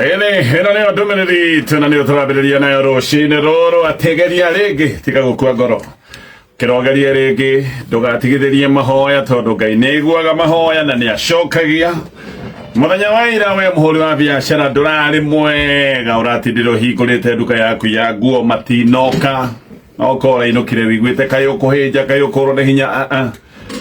Ĩni ĩno nĩyo ndũmĩrĩri itũ na nĩyo tũrambĩrĩria nayo rũcinĩ rũrũ. Atĩgeria rĩngĩ, tiga gũkua ngoro, kĩrogerie rĩngĩ, ndũgatigithĩrie mahoya tondũ Ngai nĩ aiguaga mahoya na nĩ acokagia. Mũthenya wa ira we mũhũri wa biacara ndũrarĩ mwega, ũratindire ũhingũrĩte nduka yaku ya nguo matinoka, no ũkorwo ũrainũkire wiguĩte kaĩ ũkũhĩnja, kaĩ ũkũrwo nĩ hinya.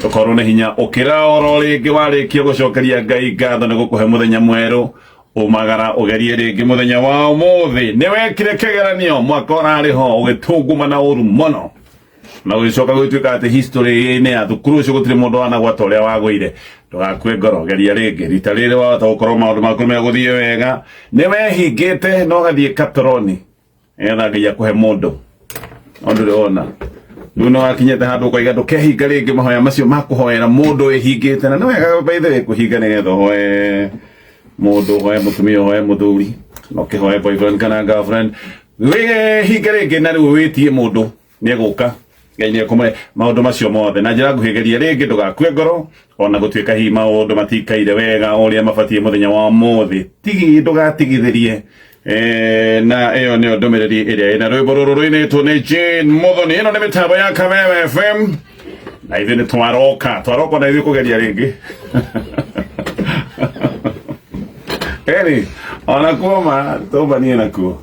Ndũkorwo nĩ hinya, ũkĩra oro rĩngĩ. Warĩkia gũcokeria Ngai ngatho nĩ gũkũhe mũthenya mwerũ, umagara ũgerie rĩngĩ mũthenya wa ũmũthĩ. Nĩ wekire kĩgeranio mwaka ũrarĩ ho, ũgĩtunguma na ũru mũno, na ũgĩcoka gũgĩtuĩka atĩ history-inĩ ya thukuru ũcio gũtirĩ mũndũ wanagwata ũrĩa wagũire. Ndũgakue ngoro, geria rĩngĩ. Rita rĩrĩ wahota gũkorwo maũndũ maku megũthiĩ wega. Nĩ wehingĩte na ũgathiĩ katoroni nĩgetha Ngai akũhe mũndũ, no ndũrĩ wona. Rĩu nĩ wakinyĩte handũ ũkoiga ndũkehinga rĩngĩ. Mahoya macio ma kũhoera mũndũ wĩhingĩte, na nĩ wega by the way kũhinga nĩgetha ũhoe mũndũ, ũhoe mũtumia, ũhoe mũthuri, na ũkĩhoe boyfriend kana girlfriend. Wĩhinge rĩngĩ na rĩu wĩtie mũndũ, nĩegũka. Ngai nĩekũmũhe maũndũ macio mothe na njĩra nguhĩgeria rĩngĩ. Ndũgakue ngoro ona gũtuĩka hihi maũndũ matikaire wega ũrĩa mabatiĩ mũthenya wa ũmũthĩ. Tigi ndũgatigithĩrie. Na ĩyo nĩyo ndũmĩrĩri ĩrĩa ĩna rwĩmbo rũrũ rũinĩtwo nĩ Jane Muthoni. Ĩno nĩ mĩtambo ya Kameme FM na ithuĩ nĩ twaroka, twaroka na ithuĩ kũgeria rĩngĩ. Eri ona kuo ma tũmbanie nakuo.